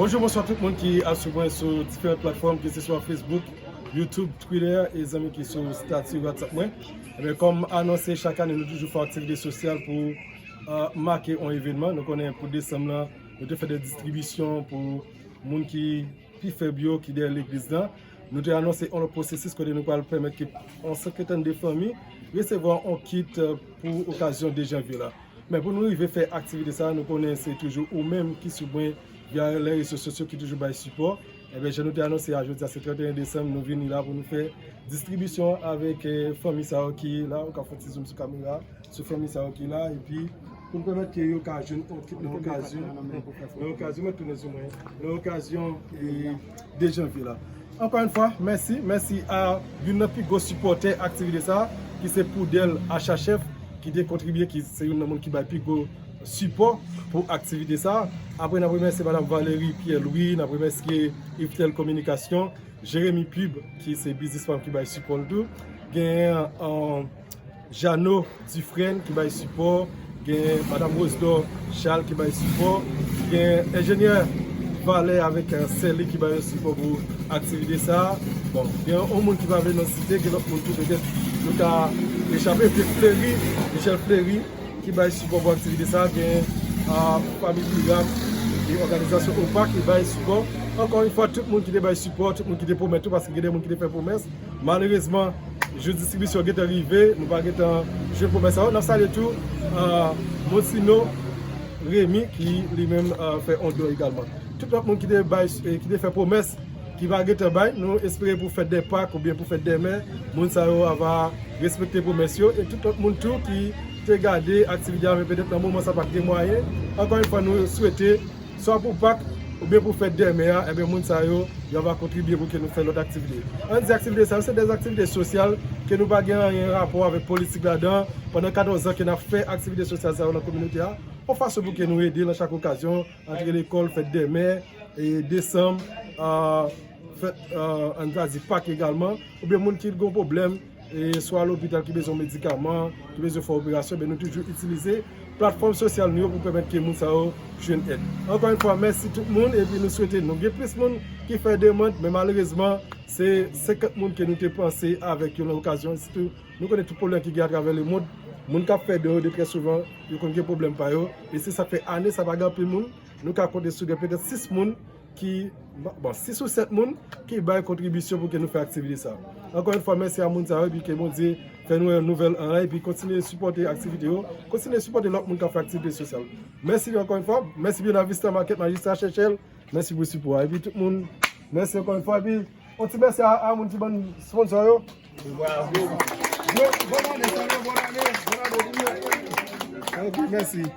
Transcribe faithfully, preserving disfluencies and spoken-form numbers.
Bonjou, bonswa tout moun ki ap swiv mwen sou diferan platfòm, ke se swa Facebook, YouTube, Twitter, e zanmi ki sou stati WhatsApp mwen. Ebyen, kòm anonse, chak ane nou toujou fè aktivite sosyal pou, euh, make yon evènman. Nou konnen pou desanm lan, nou te fè de distribisyon pou moun ki pi fèb yo, ki dèyè legliz lan. Nou te anonse yon lòt pwosesis kote nou pral pèmèt ke yon sankantèn de fanmi resevwa yon kit, euh, pou okazyon de janvye la. Men pou nou rive fè aktivite sa, nou konnen se toujou ou menm ki swiv mwen via les réseaux sociaux ki toujou bay sipò. Ebyen, jan nou te anonse a, jodi a se trannteyen desanm, nou vini la pou nou fè distribisyon avèk, eh, fanmi sa yo ki la. Ou ka fè yon ti zoom sou kamera, sou fanmi sa yo ki la, epi pou nou pèmèt ke yo ka jwenn yon kit nan okazyon, nan okazyon, mwen tounen sou mwen, nan okazyon, eh, de janvye la. Ankò yon fwa, mèsi. Mèsi a youn nan pi gwo sipòtè aktivite sa, ki se Poudèl Achat Chèf, ki te kontribye, ki se youn nan moun ki bay pi gwo sipò pou aktivite sa. Apre, n ap remèsye Madam Valérie Pierre Louis, n ap remèsye Yvetel Kominikasyon, Jérémy Pub, ki se biznismann ki bay sipò l tou. Genyen, euh, Jeannot Dufresne ki bay sipò, gen Madam Rosedor Charles ki bay sipò, gen enjenyè Valè avèk, euh, sè li ki bay sipò pou aktivite sa. Bon, gen yon moun ki pa vle non site, gen lòt moun tou petèt nou ka rechape, epi Fleury, Michel Fleury ki bay sipò pou aktivite sa, gen, euh, Fanmi Pirab e òganizasyon OPA ki bay sipò. Ankò yon fwa, tout moun ki te bay sipò, tout moun ki te pwomèt tou, paske gen de moun ki te fè pwomès. Malerezman, jou distribisyon gentan rive, nou pa gentan jwenn pwomès sa yo. N ap salye tou, euh, Monsino Remy ki li menm, euh, fè yon don egalman. Tout lòt moun ki te bay, eh, ki te fè pwomès, ki pa gentan bay, nou espere pou fèt dè Pak oubyen pou fèt dè mè, moun sa yo ava respekte pwomès yo. E tout lòt moun tou ki te gade aktivite a, men petèt nan moman sa pa t gen mwayen. Ankò yon fwa, nou swete swa pou Pak oubyen pou fèt dè mè a, ebyen, moun sa yo, yo va kontribye pou ke nou fè lòt aktivite. Ann di aktivite sa yo, se de aktivite sosyal ke nou pa gen anyen rapò avèk politik ladan. Pandan katòz an ke n ap fè aktivite sosyal sa yo nan kominote a, yon fason pou ke nou ede nan chak okazyon, antre lekòl, fèt dè mè, e desanm, a, fèt, a, ann ta di Pak egalman, oubyen moun ki gen pwoblèm, e swa lopital ki bezwen medikaman, ki bezwen fè operasyon, ben nou toujou itilize platfòm sosyal nou yo pou pèmèt ke moun sa yo jwenn èd. Ankò yon fwa, mèsi tout moun, epi nou swete nou gen plis moun ki fè demann, men malerezman, se senkant moun ke nou te panse avèk yo nan okazyon, sitou nou konnen tout pwoblèm ki gen atravè lemonn, moun k ap fè don yo, de trè souvan, yo konn gen pwoblèm pa yo, e se sa k fè ane sa pa gen anpil moun, nou ka konte sou gen petèt sis moun ki, bon, sis ou sèt moun ki bay kontribisyon pou ke nou fè aktivite sa. Ankò yon fwa, mèsi a moun sa yo, epi ke Bondye fè nou yon nouvèl an, epi kontinye sipòte aktivite yo, kontinye sipòte lòt moun k ap fè aktivite sosyal. Mèsi ankò yon fwa, mèsi Buena Vista Market, Majistra Chèchèl, mèsi pou sipò a. Epi tout moun, mèsi ankò yon fwa, epi yon ti mèsi a, a moun ki ban sponsor yo. Bòn ane, sa yo, bòn ane, bòn ane pou yo. Ok, mèsi.